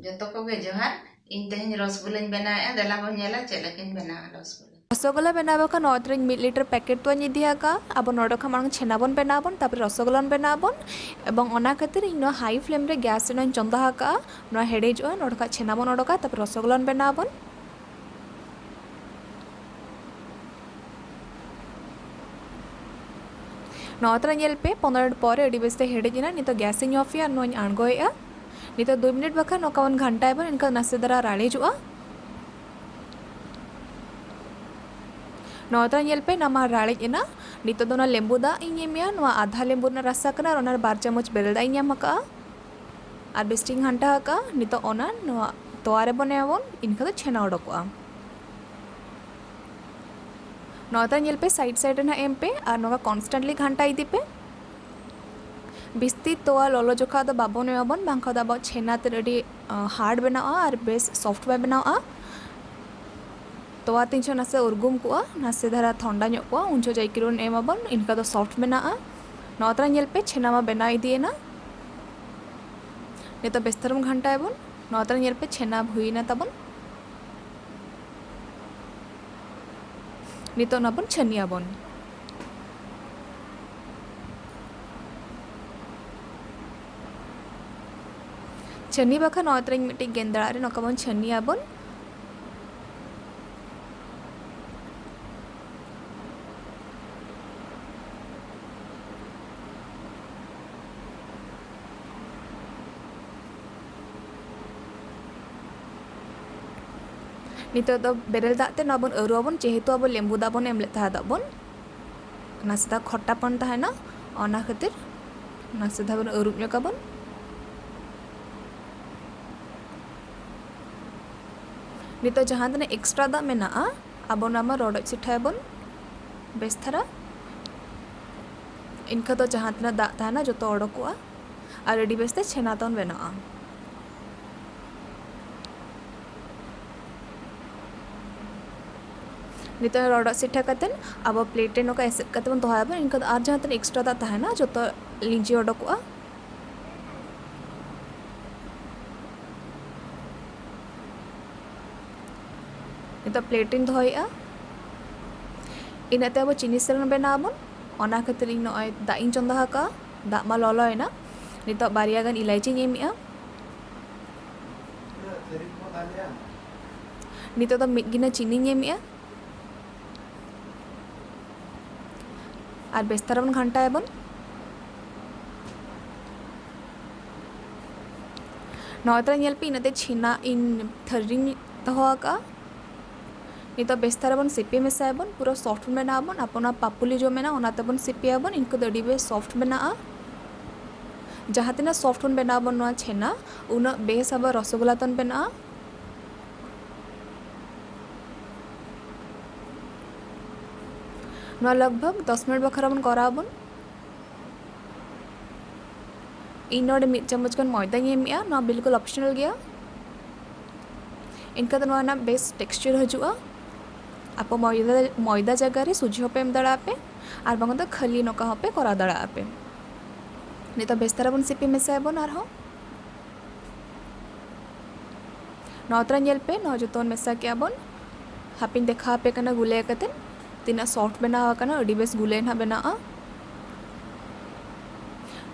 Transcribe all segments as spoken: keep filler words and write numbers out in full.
ᱡᱚᱛᱚ ᱠᱚᱜᱮ ᱡᱚᱦᱟᱨ᱾ ᱤᱧ ᱛᱮᱦᱮᱧ ᱨᱚᱥᱜᱩᱞᱟᱹᱧ ᱵᱮᱱᱟᱣᱮᱫᱼᱟ᱾ ᱫᱮᱞᱟ ᱵᱚᱱ ᱧᱮᱞᱟ ᱪᱮᱫ ᱞᱮᱠᱟᱧ ᱵᱮᱱᱟᱣᱟ ᱨᱚᱥᱜᱩᱞᱟᱹ᱾ ᱨᱚᱥᱚᱜᱚᱞᱞᱟ ᱵᱮᱱᱟᱣ ᱵᱟᱠᱷᱟᱱ ᱱᱚᱣᱟ ᱛᱤᱱᱟᱹᱜ ᱢᱤᱫ ᱞᱤᱴᱟᱨ ᱯᱮᱠᱮᱴ ᱛᱚᱣᱟᱧ ᱤᱫᱤ ᱟᱠᱟᱫᱼᱟ᱾ ᱟᱵᱚ ᱱᱚᱰᱮ ᱠᱷᱚᱱ ᱢᱟᱲᱟᱝ ᱪᱷᱮᱱᱟ ᱵᱚᱱ ᱵᱮᱱᱟᱣ ᱟᱵᱚᱱ, ᱛᱟᱨᱯᱚᱨᱮ ᱨᱚᱥᱚᱜᱚᱞᱞᱟ ᱵᱚᱱ ᱵᱮᱱᱟᱣ ᱟᱵᱚᱱ᱾ ᱮᱵᱚᱝ ᱚᱱᱟ ᱠᱷᱟᱹᱛᱤᱨ ᱤᱧ ᱱᱚᱣᱟ ᱦᱟᱭ ᱯᱷᱞᱮᱢ ᱨᱮ ᱜᱮᱥ ᱨᱮ ᱱᱚᱣᱟᱧ ᱪᱚᱸᱫᱟ ᱟᱠᱟᱫᱼᱟ᱾ ᱱᱚᱣᱟ ᱦᱮᱰᱮᱡᱚᱜᱼᱟ, ᱱᱚᱰᱮ ᱠᱷᱚᱱ ᱪᱷᱮᱱᱟ ᱵᱚᱱ ᱚᱰᱚᱠᱟ, ᱛᱟᱨᱯᱚᱨᱮ ᱨᱚᱥᱚᱜᱚᱞᱞᱟ ᱵᱚᱱ ᱵᱮᱱᱟᱣ ᱟᱵᱚᱱ᱾ ᱱᱚᱣᱟ ᱛᱚᱨᱟ ᱧᱮᱞ ᱯᱮ, ᱯᱚᱱᱨᱚ ᱢᱤᱱᱤᱴ ᱯᱚᱨᱮ ᱟᱹᱰᱤ ᱵᱮᱥ ᱛᱮ ᱦᱮᱰᱮᱡ ᱮᱱᱟ᱾ ᱱᱤᱛᱚᱜ ᱜᱮᱥ ᱤᱧ ᱚᱯᱷ ᱮᱜᱼᱟ, ᱱᱚᱣᱟᱧ ᱟᱬᱜᱚᱭᱮᱜᱼᱟ᱾ ᱱᱤᱛᱚᱜ ᱫᱩᱭ ᱢᱤᱱᱤᱴ ᱵᱟᱠᱷᱟᱱ ᱱᱚᱝᱠᱟ ᱵᱚᱱ ᱜᱷᱟᱱᱴᱟᱭᱟᱵᱚᱱ, ᱮᱱᱠᱷᱟᱱ ᱱᱟᱥᱮ ᱫᱷᱟᱨᱟ ᱨᱟᱲᱮᱡᱚᱜᱼᱟ᱾ ᱱᱚᱣᱟ ᱛᱚᱨᱟ ᱧᱮᱞ ᱯᱮ, ᱱᱚᱣᱟ ᱢᱟ ᱨᱟᱲᱮᱡ ᱮᱱᱟ᱾ ᱱᱤᱛᱚᱜ ᱫᱚ ᱚᱱᱟ ᱞᱮᱵᱩ ᱫᱟᱜ ᱤᱧ ᱮᱢᱮᱜᱼᱟ, ᱱᱚᱣᱟ ᱟᱫᱷᱟ ᱞᱮᱵᱩ ᱨᱮᱱᱟᱜ ᱨᱟᱥᱟ ᱠᱟᱱᱟ, ᱟᱨ ᱚᱱᱟ ᱨᱮ ᱵᱟᱨ ᱪᱟᱢᱚᱪ ᱵᱮᱨᱮᱞ ᱫᱟᱜ ᱤᱧ ᱮᱢ ᱟᱠᱟᱜᱼᱟ᱾ ᱟᱨ ᱵᱮᱥ ᱴᱷᱤᱠ ᱜᱷᱟᱱᱴᱟ ᱟᱠᱟᱜᱼᱟ᱾ ᱱᱤᱛᱚᱜ ᱚᱱᱟ ᱱᱚᱣᱟ ᱛᱚᱣᱟ ᱨᱮᱵᱚᱱ ᱮᱢᱟᱵᱚᱱ, ᱤᱱᱠᱷᱟᱱ ᱫᱚ ᱪᱷᱮᱱᱟ ᱚᱰᱚᱠᱚᱜᱼᱟ᱾ ᱱᱚᱣᱟ ᱛᱚᱨᱟ ᱧᱮᱞ ᱯᱮ, ᱥᱟᱭᱤᱰ ᱥᱟᱭᱤᱰ ᱨᱮ ᱱᱟᱦᱟᱜ ᱮᱢ ᱯᱮ ᱟᱨ ᱱᱚᱝᱠᱟ ᱠᱚᱱᱥᱴᱮᱱᱴᱞᱤ ᱜᱷᱟᱱᱴᱟ ᱤᱫᱤ ᱯᱮ᱾ ᱵᱤᱥᱛᱤ ᱛᱚᱣᱟ ᱞᱚᱞᱚ ᱡᱚᱠᱷᱟ ᱫᱚ ᱵᱟᱵᱚᱱ ᱮᱢᱟᱵᱚᱱ, ᱵᱟᱝᱠᱷᱟᱱ ᱫᱚ ᱟᱵᱚᱣᱟᱜ ᱪᱷᱮᱱᱟ ᱛᱮᱫ ᱟᱹᱰᱤ, ᱟᱸ, ᱦᱟᱨᱰ ᱵᱮᱱᱟᱜᱼᱟ ᱟᱨ ᱵᱮᱥ ᱥᱚᱯᱷᱴ ᱵᱟᱭ ᱵᱮᱱᱟᱜᱼᱟ᱾ ᱛᱚᱣᱟ ᱛᱤᱱ ᱡᱚᱦᱚᱜ ᱱᱟᱥᱮ ᱩᱨᱜᱩᱢ ᱠᱚᱜᱼᱟ, ᱱᱟᱥᱮ ᱫᱷᱟᱨᱟ ᱴᱷᱚᱱᱰᱟ ᱧᱚᱜ ᱠᱚᱜᱼᱟ, ᱩᱱ ᱡᱚᱦᱚᱜ ᱡᱟᱭᱠᱤ ᱵᱚᱱ ᱮᱢᱟᱵᱚᱱ, ᱤᱱᱠᱟ ᱫᱚ ᱥᱚᱯᱷᱴ ᱵᱮᱱᱟᱜᱼᱟ᱾ ᱱᱚᱣᱟ ᱛᱚᱨᱟ ᱧᱮᱞ ᱯᱮ, ᱪᱷᱮᱱᱟ ᱢᱟ ᱵᱮᱱᱟᱣ ᱤᱫᱤᱭᱮᱱᱟ᱾ ᱱᱤᱛᱚᱜ ᱵᱮᱥ ᱫᱷᱟᱨᱟ ᱵᱚᱱ ᱜᱷᱟᱱᱴᱟᱭᱟᱵᱚᱱ᱾ ᱱᱚᱣᱟ ᱛᱚᱨᱟ ᱧᱮᱞ ᱯᱮ, ᱪᱷᱮᱱᱟ ᱦᱩᱭᱮᱱᱟ ᱛᱟᱵᱚᱱ᱾ ᱱᱤᱛᱚᱜ ᱚᱱᱟ ᱵᱚᱱ ᱪᱷᱟᱹᱱᱤᱭᱟᱵᱚᱱ᱾ ᱪᱷᱟᱹᱱᱤ ᱵᱟᱠᱷᱟᱱ ᱱᱚᱣᱟ ᱛᱚᱨᱟᱧ ᱢᱤᱫᱴᱤᱡ ᱜᱮᱸᱫᱽᱲᱟᱜ ᱨᱮ ᱱᱚᱝᱠᱟ ᱵᱚᱱ ᱪᱷᱟᱹᱱᱤᱭᱟᱵᱚᱱ᱾ ᱱᱤᱛᱚᱜ ᱫᱚ ᱵᱮᱨᱮᱞ ᱫᱟᱜ ᱛᱮ ᱱᱚᱣᱟ ᱵᱚᱱ ᱟᱹᱨᱩᱵᱟᱵᱚᱱ, ᱡᱮᱦᱮᱛᱩ ᱟᱵᱚ ᱞᱮᱵᱩ ᱫᱟᱜ ᱵᱚᱱ ᱮᱢ ᱞᱮᱫ ᱛᱟᱦᱮᱸ ᱫᱟᱜ ᱵᱚᱱ, ᱱᱟᱥᱮ ᱫᱷᱟᱣ ᱠᱷᱚᱴᱴᱟᱯᱚᱱ ᱛᱟᱦᱮᱱᱟ, ᱚᱱᱟ ᱠᱷᱟᱹᱛᱤᱨ ᱱᱟᱥᱮ ᱫᱷᱟᱣ ᱵᱚᱱ ᱟᱹᱨᱩᱵ ᱧᱚᱜ ᱟᱵᱚᱱ᱾ ᱱᱤᱛᱚᱜ ᱡᱟᱦᱟᱸ ᱛᱤᱱᱟᱹᱜ ᱮᱠᱥᱴᱨᱟ ᱫᱟᱜ ᱢᱮᱱᱟᱜᱼᱟ, ᱟᱵᱚ ᱚᱱᱟ ᱢᱟ ᱨᱚᱰᱚᱡ ᱥᱤᱴᱷᱟᱹᱭᱟᱵᱚᱱ ᱵᱮᱥ ᱫᱷᱟᱨᱟ᱾ ᱤᱱᱠᱟᱹ ᱫᱚ ᱡᱟᱦᱟᱸ ᱛᱤᱱᱟᱹᱜ ᱫᱟᱜ ᱛᱟᱦᱮᱱᱟ, ᱡᱚᱛᱚ ᱚᱰᱚᱠᱚᱜᱼᱟ ᱟᱨ ᱟᱹᱰᱤ ᱵᱮᱥ ᱛᱮ ᱪᱷᱮᱱᱟ ᱛᱟᱵᱚᱱ ᱵᱮᱱᱟᱜᱼᱟ᱾ ᱱᱤᱛᱚᱜ ᱨᱚᱰᱚᱡ ᱥᱤᱴᱷᱟᱹ ᱠᱟᱛᱮᱫ ᱟᱵᱚ ᱯᱞᱮᱴ ᱨᱮ ᱱᱚᱝᱠᱟ ᱮᱥᱮᱫ ᱠᱟᱛᱮᱫ ᱵᱚᱱ ᱫᱚᱦᱚᱭᱟᱵᱚᱱ᱾ ᱤᱱᱠᱟᱹ ᱫᱚ ᱟᱨ ᱡᱟᱦᱟᱸ ᱛᱤᱱᱟᱹᱜ ᱮᱠᱥᱴᱨᱟ ᱫᱟᱜ ᱛᱟᱦᱮᱱᱟ, ᱡᱚᱛᱚ ᱞᱤᱸᱡᱤ ᱚᱰᱚᱠᱚᱜᱼᱟ᱾ ᱱᱤᱛᱚᱜ ᱯᱞᱮᱴ ᱨᱤᱧ ᱫᱚᱦᱚᱭᱮᱫᱼᱟ᱾ ᱤᱱᱟᱹᱜ ᱛᱮ ᱟᱵᱚ ᱪᱤᱱᱤ ᱥᱮᱞᱚᱱ ᱵᱮᱱᱟᱣ ᱟᱵᱚᱱ᱾ ᱚᱱᱟ ᱠᱷᱟᱹᱛᱤᱨ ᱤᱧ ᱱᱚᱜᱼᱚᱭ ᱫᱟᱜ ᱤᱧ ᱪᱚᱸᱫᱟ ᱟᱠᱟᱫᱼᱟ, ᱫᱟᱜ ᱢᱟ ᱞᱚᱞᱚᱭᱮᱱᱟ᱾ ᱱᱤᱛᱚᱜ ᱵᱟᱨᱭᱟ ᱜᱟᱱ ᱤᱞᱟᱭᱪᱤᱧ ᱮᱢᱮᱜᱼᱟ᱾ ᱱᱤᱛᱚᱜ ᱫᱚ ᱢᱤᱫ ᱜᱤᱱᱟᱹ ᱪᱤᱱᱤᱧ ᱮᱢᱮᱜᱼᱟ᱾ ᱟᱨ ᱵᱮᱥ ᱫᱷᱟᱨᱟ ᱵᱚᱱ ᱜᱷᱟᱱᱴᱟᱭᱟᱵᱚᱱ᱾ ᱱᱚᱜᱼᱚᱭ ᱛᱚᱨᱟ ᱧᱮᱞ ᱯᱮ, ᱤᱱᱟᱹᱛᱮ ᱪᱷᱮᱱᱟ ᱤᱧ ᱛᱷᱟᱹᱨᱤ ᱨᱤᱧ ᱫᱚᱦᱚ ᱟᱠᱟᱫᱼᱟ᱾ ᱱᱤᱛᱚᱜ ᱵᱮᱥ ᱫᱷᱟᱨᱟ ᱵᱚᱱ ᱥᱤᱯᱤ ᱢᱮᱥᱟᱭᱟᱵᱚᱱ, ᱯᱩᱨᱟᱹ ᱥᱚᱯᱷᱴ ᱵᱮᱱᱟᱣ ᱟᱵᱚᱱ᱾ ᱟᱵᱚ ᱚᱱᱟ ᱯᱟᱯᱩᱞᱤ ᱡᱚ ᱢᱮᱱᱟᱜᱼᱟ, ᱚᱱᱟ ᱛᱮᱵᱚᱱ ᱥᱤᱯᱤᱭᱟᱵᱚᱱ, ᱤᱱᱠᱩ ᱫᱚ ᱟᱹᱰᱤ ᱵᱮᱥ ᱥᱚᱯᱷᱴ ᱵᱮᱱᱟᱜᱼᱟ᱾ ᱡᱟᱦᱟᱸ ᱛᱤᱱᱟᱹᱜ ᱥᱚᱯᱷᱴ ᱵᱚᱱ ᱵᱮᱱᱟᱣ ᱟᱵᱚᱱ ᱱᱚᱣᱟ ᱪᱷᱮᱱᱟ, ᱩᱱᱟᱹᱜ ᱵᱮᱥ ᱟᱵᱚ ᱨᱚᱥᱚᱜᱳᱞᱞᱟ ᱛᱟᱵᱚᱱ ᱵᱮᱱᱟᱜᱼᱟ᱾ ᱱᱚᱣᱟ ᱞᱟᱜᱽ ᱵᱷᱟᱜᱽ ᱫᱚᱥ ᱢᱤᱱᱤᱴ ᱵᱟᱠᱷᱨᱟ ᱵᱚᱱ ᱠᱚᱨᱟᱣ ᱟᱵᱚᱱ᱾ ᱤᱧ ᱱᱚᱰᱮ ᱢᱤᱫ ᱪᱟᱢᱚᱪ ᱜᱟᱱ ᱢᱚᱭᱫᱟᱧ ᱮᱢᱮᱜᱼᱟ, ᱱᱚᱣᱟ ᱵᱤᱞᱠᱩᱞ ᱚᱯᱥᱚᱱᱟᱞ ᱜᱮᱭᱟ᱾ ᱮᱱᱠᱷᱟᱱ ᱫᱚ ᱱᱚᱣᱟ ᱨᱮᱱᱟᱜ ᱵᱮᱥ ᱴᱮᱠᱥᱪᱟᱨ ᱦᱤᱡᱩᱜᱼᱟ᱾ ᱟᱯᱮ ᱢᱚᱭᱫᱟ, ᱢᱚᱭᱫᱟ ᱡᱟᱭᱜᱟ ᱨᱮ ᱥᱩᱡᱤ ᱦᱚᱸᱯᱮ ᱮᱢ ᱫᱟᱲᱮᱭᱟᱜᱼᱟ ᱯᱮ, ᱟᱨ ᱵᱟᱝ ᱫᱚ ᱠᱷᱟᱹᱞᱤ ᱱᱚᱝᱠᱟ ᱦᱚᱸᱯᱮ ᱠᱚᱨᱟᱣ ᱫᱟᱲᱮᱭᱟᱜᱼᱟ ᱯᱮ᱾ ᱱᱤᱛᱚᱜ ᱵᱮᱥ ᱫᱷᱟᱨᱟ ᱵᱚᱱ ᱥᱤᱯᱤ ᱢᱮᱥᱟᱭᱟᱵᱚᱱ ᱟᱨᱦᱚᱸ᱾ ᱱᱚᱣᱟ ᱛᱚᱨᱟ ᱧᱮᱞ ᱯᱮ, ᱱᱚᱣᱟ ᱡᱚᱛᱚ ᱵᱚᱱ ᱢᱮᱥᱟ ᱠᱮᱜᱼᱟ ᱵᱚᱱ᱾ ᱦᱟᱯᱮᱧ ᱫᱮᱠᱷᱟᱣ ᱟᱯᱮ ᱠᱟᱱᱟ ᱜᱩᱞᱟᱹᱭ ᱠᱟᱛᱮᱫ ᱛᱤᱱᱟᱹᱜ ᱥᱚᱯᱷᱴ ᱵᱮᱱᱟᱣ ᱟᱠᱟᱱᱟ, ᱟᱹᱰᱤ ᱵᱮᱥ ᱜᱩᱞᱟᱹᱭ ᱱᱟᱦᱟᱜ ᱵᱮᱱᱟᱜᱼᱟ᱾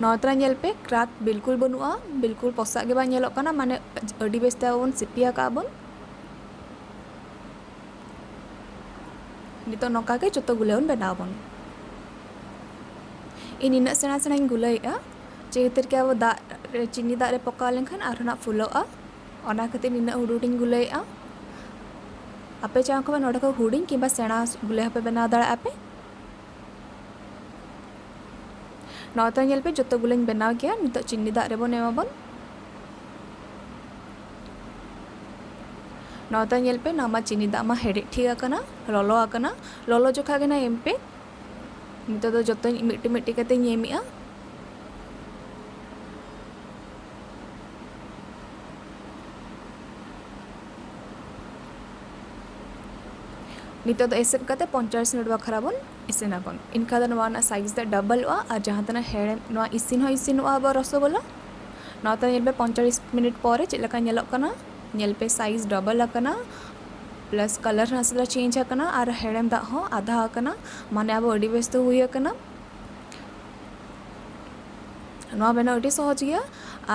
ᱱᱚᱣᱟ ᱛᱚᱨᱟ ᱧᱮᱞ ᱯᱮ, ᱠᱨᱟᱠ ᱵᱤᱞᱠᱩᱞ ᱵᱟᱹᱱᱩᱜᱼᱟ, ᱵᱤᱞᱠᱩᱞ ᱯᱚᱥᱟᱜ ᱜᱮ ᱵᱟᱝ ᱧᱮᱞᱚᱜ ᱠᱟᱱᱟ, ᱢᱟᱱᱮ ᱟᱹᱰᱤ ᱵᱮᱥ ᱛᱮ ᱟᱵᱚ ᱵᱚᱱ ᱥᱤᱯᱤ ᱟᱠᱟᱫ ᱵᱚᱱ᱾ ᱱᱤᱛᱚᱜ ᱱᱚᱝᱠᱟ ᱜᱮ ᱡᱚᱛᱚ ᱜᱩᱞᱟᱹᱭ ᱵᱚᱱ ᱵᱮᱱᱟᱣ ᱟᱵᱚᱱ᱾ ᱤᱧ ᱱᱤᱱᱟᱹᱜ ᱥᱮᱬᱟ ᱥᱮᱬᱟᱧ ᱜᱩᱞᱟᱹᱭᱮᱜᱼᱟ, ᱡᱮ ᱠᱷᱟᱹᱛᱤᱨ ᱠᱤ ᱟᱵᱚ ᱫᱟᱜ ᱨᱮ, ᱪᱤᱱᱤ ᱫᱟᱜ ᱨᱮ ᱯᱚᱠᱟᱣ ᱞᱮᱱᱠᱷᱟᱱ ᱟᱨᱦᱚᱸ ᱱᱟᱜ ᱯᱷᱩᱞᱟᱹᱜᱼᱟ, ᱚᱱᱟ ᱠᱷᱟᱹᱛᱤᱨ ᱱᱤᱱᱟᱹᱜ ᱦᱩᱰᱤᱧ ᱦᱩᱰᱤᱧ ᱜᱩᱞᱟᱹᱭᱮᱜᱼᱟ᱾ ᱟᱯᱮ ᱪᱟᱦᱟᱣ ᱠᱷᱟᱱ ᱱᱚᱰᱮ ᱠᱷᱚᱱ ᱦᱩᱰᱤᱧ ᱠᱤᱝᱵᱟ ᱥᱮᱬᱟ ᱜᱩᱞᱟᱹᱭ ᱦᱚᱸᱯᱮ ᱵᱮᱱᱟᱣ ᱫᱟᱲᱮᱭᱟᱜᱼᱟ ᱯᱮ᱾ ᱱᱚᱣᱟ ᱛᱚ ᱧᱮᱞ ᱯᱮ, ᱡᱚᱛᱚ ᱜᱩᱞᱟᱹᱧ ᱵᱮᱱᱟᱣ ᱠᱮᱜᱼᱟ᱾ ᱱᱤᱛᱚᱜ ᱪᱤᱱᱤ ᱫᱟᱜ ᱨᱮᱵᱚᱱ ᱮᱢᱟᱵᱚᱱ᱾ ᱱᱚᱣᱟ ᱛᱚ ᱧᱮᱞ ᱯᱮ, ᱱᱚᱣᱟ ᱢᱟ ᱪᱤᱱᱤ ᱫᱟᱜ ᱢᱟ ᱦᱮᱰᱮᱡ ᱴᱷᱤᱠ ᱟᱠᱟᱱᱟ, ᱞᱚᱞᱚ ᱟᱠᱟᱱᱟ᱾ ᱞᱚᱞᱚ ᱡᱚᱠᱷᱟ ᱜᱮ ᱱᱟᱜ ᱮᱢ ᱯᱮ᱾ ᱱᱤᱛᱚᱜ ᱫᱚ ᱡᱚᱛᱚᱧ ᱢᱤᱫᱴᱤᱡ ᱢᱤᱫᱴᱤᱡ ᱠᱟᱛᱮᱧ ᱮᱢᱮᱜᱼᱟ᱾ ᱱᱤᱛᱚᱜ ᱫᱚ ᱮᱥᱮᱫ ᱠᱟᱛᱮ ᱯᱚᱧᱪᱟᱥ ᱢᱤᱱᱤᱴ ᱵᱟᱠᱷᱨᱟ ᱵᱚᱱ ᱤᱥᱤᱱᱟᱵᱚᱱ᱾ ᱮᱱᱠᱷᱟᱱ ᱫᱚ ᱱᱚᱣᱟ ᱨᱮᱱᱟᱜ ᱥᱟᱭᱤᱡᱽ ᱫᱚ ᱰᱟᱵᱚᱞᱚᱜᱼᱟ ᱟᱨ ᱡᱟᱦᱟᱸ ᱛᱤᱱᱟᱹᱜ ᱦᱮᱲᱮᱢ, ᱱᱚᱣᱟ ᱤᱥᱤᱱ ᱦᱚᱸ ᱤᱥᱤᱱᱚᱜᱼᱟ ᱟᱵᱚ ᱨᱚᱥᱚᱜᱳᱞᱞᱟ᱾ ᱱᱚᱣᱟ ᱛᱚ ᱧᱮᱞ ᱯᱮ, ᱯᱚᱧᱪᱟᱥ ᱢᱤᱱᱤᱴ ᱯᱚᱨᱮ ᱪᱮᱫ ᱞᱮᱠᱟ ᱧᱮᱞᱚᱜ ᱠᱟᱱᱟ᱾ ᱧᱮᱞ ᱯᱮ, ᱥᱟᱭᱤᱡᱽ ᱰᱟᱵᱚᱞ ᱟᱠᱟᱱᱟ᱾ ᱯᱞᱟᱥ ᱠᱟᱞᱟᱨ ᱱᱟᱥᱮ ᱫᱷᱟᱨᱟ ᱪᱮᱧᱡᱽ ᱟᱠᱟᱱᱟ ᱟᱨ ᱦᱮᱲᱮᱢ ᱫᱟᱜ ᱦᱚᱸ ᱟᱫᱷᱟ ᱟᱠᱟᱱᱟ, ᱢᱟᱱᱮ ᱟᱵᱚ ᱟᱹᱰᱤ ᱵᱮᱥ ᱛᱮ ᱦᱩᱭ ᱟᱠᱟᱱᱟ᱾ ᱱᱚᱣᱟ ᱵᱮᱱᱟᱣ ᱟᱹᱰᱤ ᱥᱚᱦᱚᱡᱽ ᱜᱮᱭᱟ᱾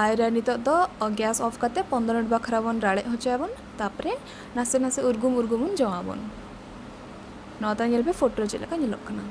ᱟᱨ ᱱᱤᱛᱚᱜ ᱫᱚ ᱜᱮᱥ ᱚᱯᱷ ᱠᱟᱛᱮ ᱯᱚᱱᱫᱽᱨᱚ ᱢᱤᱱᱤᱴ ᱵᱟᱠᱷᱨᱟ ᱵᱚᱱ ᱨᱟᱲᱮᱡ ᱦᱚᱪᱚᱭᱟᱵᱚᱱ, ᱛᱟᱯᱚᱨᱮ ᱱᱟᱥᱮ ᱱᱟᱥᱮ ᱩᱨᱜᱩᱢ ᱩᱨᱜᱩᱢ ᱵᱚᱱ ᱡᱚᱢᱟᱵᱚᱱ᱾ ᱱᱚᱣᱟ ᱫᱚ ᱧᱮᱞ ᱯᱮ ᱯᱷᱳᱴᱳ ᱨᱮ ᱪᱮᱫ ᱞᱮᱠᱟ ᱧᱮᱞᱚᱜ ᱠᱟᱱᱟ᱾